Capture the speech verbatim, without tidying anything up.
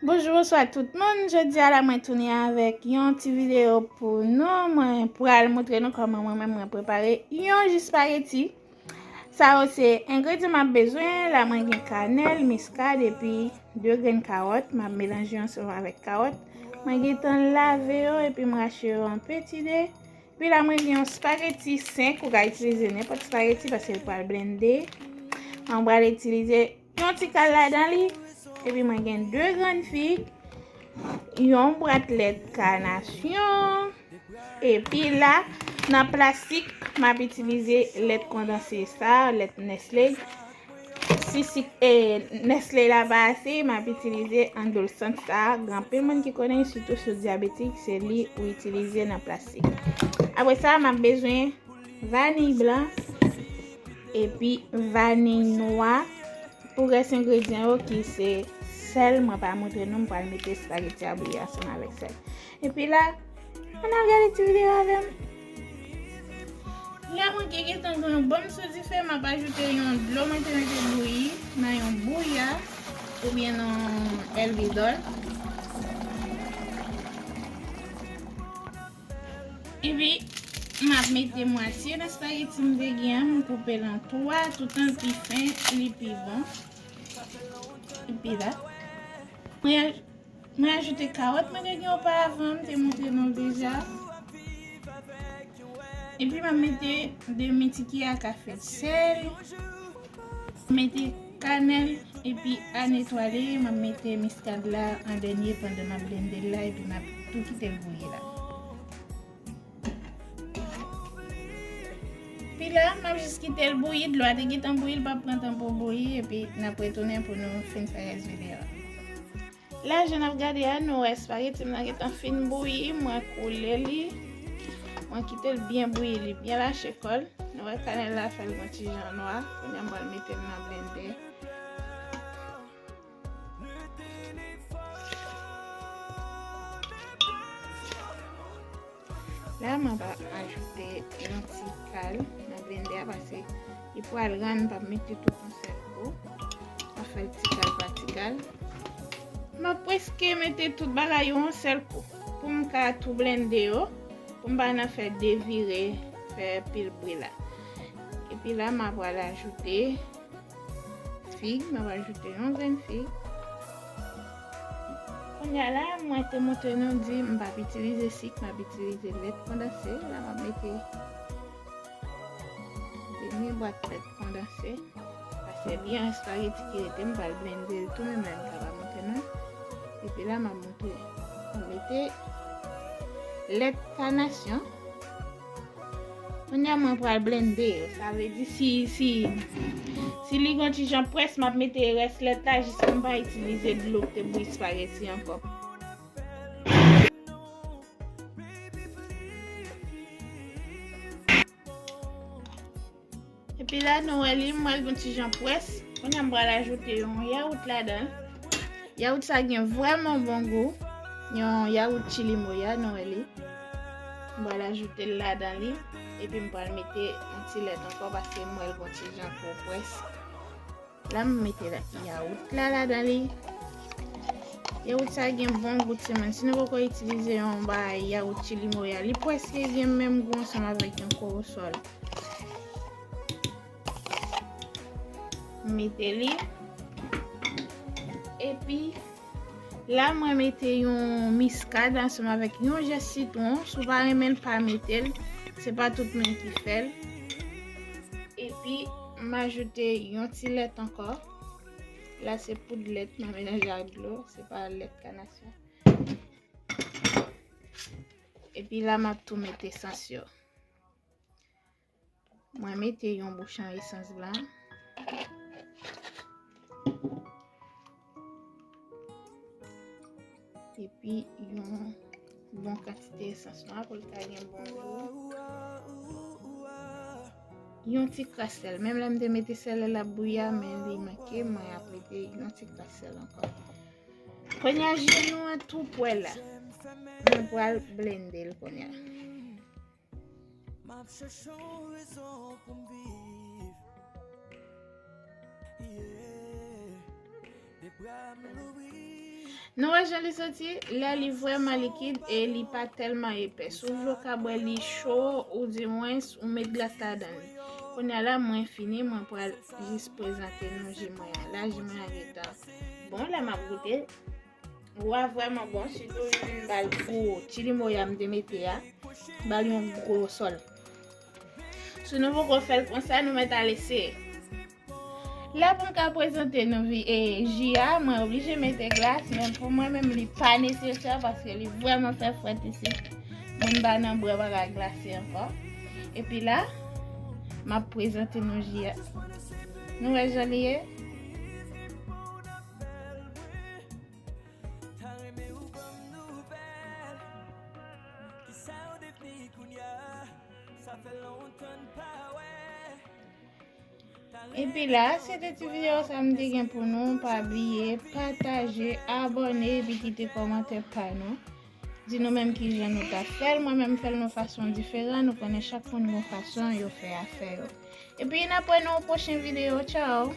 Bonjou, bonswa tout moun. Jodi a la mwen tounen avèk yon ti videyo pou nou. Mwen pral montre nou kòman mwen menm mwen prepare yon ji spageti. Sa yo se engredyan m ap bezwen. La mwen gen kanèl, miskad epi de grenn kawòt. M ap melanje yo ansanm avèk kawòt. Mwen gentan lave yo epi m rache yo an peti de. Epi la mwen gen yon spageti senk, ou ka itilize nenpòt spageti paske l pral blende. Mwen pral itilize yon ti kal ladan li. Epi mwen gen de grenn fig, yon bwat lèt kanasyon. Epi la, nan plastik, m ap itilize lèt kondanse sa, lèt Nestlé. Si sik, e, Nestlé la pa ase, m ap itilize andolsant sa. Gen anpil moun ki konnen, sitou si w dyabetik, se li ou itilize nan plastik. Apre sa, m ap bezwen vaniy blan epi vaniy nwa. Pou rès engredyan yo ki se sèl, mwen pa montre nou, m pral mete espageti a bouyi ansanm avèk sèl. Epi la, ann al gade ti videyo avè m. La mwen gen gentan gen yon bòm sou dife, m ap ajoute yon dlo mwen te mete bouyi nan yon bouya oubyen nan èlvidòl. Epi, m ap mete mwatye nan espageti m te gen an, m koupe l an twa, toutan l pi fen, li pi bon. Epi la, mwen, mwen ajoute kawòt mwen te gen oparavan, m te montre nou l deja. Epi, m ap mete demi ti kiyè a kafe sèl. Mete kanèl epi a netwaye, m ap mete miskad la an dènye pandan m ap blende l la, epi m ap tou kite l bouyi la. Epi la, m ap jis kite l bouyi, dlo a te gentan bouyi, l p ap pran tan pou bouyi, epi n ap retounen pou nou fin fè rès videyo a. La, jan n ap gade a, nou wè espageti m nan gentan fin bouyi, mwen koule li. Mwen kite l byen bouyi, li byen lache kò l. Nou wè kanèl la fè l yon ti jan nwa. Kounye a, mwen mete l nan blendè. La, mwen va ajoute yon ti kal nan blendè a, paske li pral rann, m p ap mete tout yon sèl kou. Mwen fè l ti kal pa ti kal. Mwen prèske mete tout bagay yo yon sèl kou. Pou m ka tou blende yo, pou m pa nan fè devire, fè pil bri la. Epi la, mwen pral ajoute fig, m ap ajoute yon grenn fig. Kounye a la, mwen te montre nou di m p ap itilize sik, m ap itilize lèt kondanse. La, m ap mete demi bwat lèt kondanse. Paske gen yon espageti ki rete, m pral blende l tou menm lè m kapab montre nou. Epi la, m ap montre. M mete lèt kanasyon. Kounye a mwen pral blende yo. Sa vle di si, si, si li gon ti jan près, m ap mete rès lèt la jis pou m pa itilize dlo k te bouyi espageti ankò. Epi la, nou wè li, m wè l gon ti jan près. Kounye a m pral ajoute yon yawout ladan l. Yawout sa gen vrèman bon gou. Yon yawout chili moya, nou wè li. M pral ajoute l ladan li. Epi m pral mete yon ti lèt ankò paske m wè l gon ti jan twò près. La, m mete la, yawout la ladan li. Yawout sa gen bon gou, timoun. Si nou poko itilize yon bagay yawout chili moya, li prèske gen menm gou ansanm avèk yon korosòl. M mete li. Epi, la, mwen mete yon miskad ansanm avèk yon zès sitwon. Si w pa renmen l, pa mete l. Se pa tout moun ki fè l. Epi, m ajoute yon ti lèt ankò. La, se poud lèt, m ap melanje ak dlo. Se pa lèt kanasyon. Epi la, m ap tou mete esans yo. Mwen mete yon bouchon esans blan. Epi yon bon kantite esans nwa pou l ka gen bon gou. Yon ti kras sèl. Menm lè m te mete sèl lè l ap bouyi a, men li manke, mwen ap mete yon ti kras sèl ankò. Kounye a, je nou an tou pwè la. Mwen pral blende l kounye a. M ap chèche yon rezon pou m viv. Yeah. De bra m louvri. Nou wè jan li soti? La li vrèman likid e li pa tèlman epè. Si w vle w ka bwè li cho, oudimwens ou met glas ladan li. Kounye a la, mwen fini, mwen pral jis prezante nou ji mwen an. La, ji mwen an gentan bon, la m ap goute. Wa vrèman bon, sitou li vin ba l gou ti limoya m te mete a, ba l yon gwo sòl. Si nou poko fè l konsa, nou mèt al eseye. La pou m ka prezante nou vi e ji a, mwen oblije mete glas, men pou mwen menm li pa nesesè paske li vrèman fè frèt isit. Moun pa nan bwè bagay glase ankò. Epi la, m ap prezante nou ji a. Nou wè jan li ye? Epi la, se te ti videyo sa m te gen pou nou. Pa bliye pataje, abòne, epi kite kòmantè pa nou. Di nou menm kijan nou ta fè l. Mwen menm fè l yon fason diferan. Nou konnen chak moun gen fason yo fè afè yo. Epi n ap wè nan yon pwochen videyo. Tchao!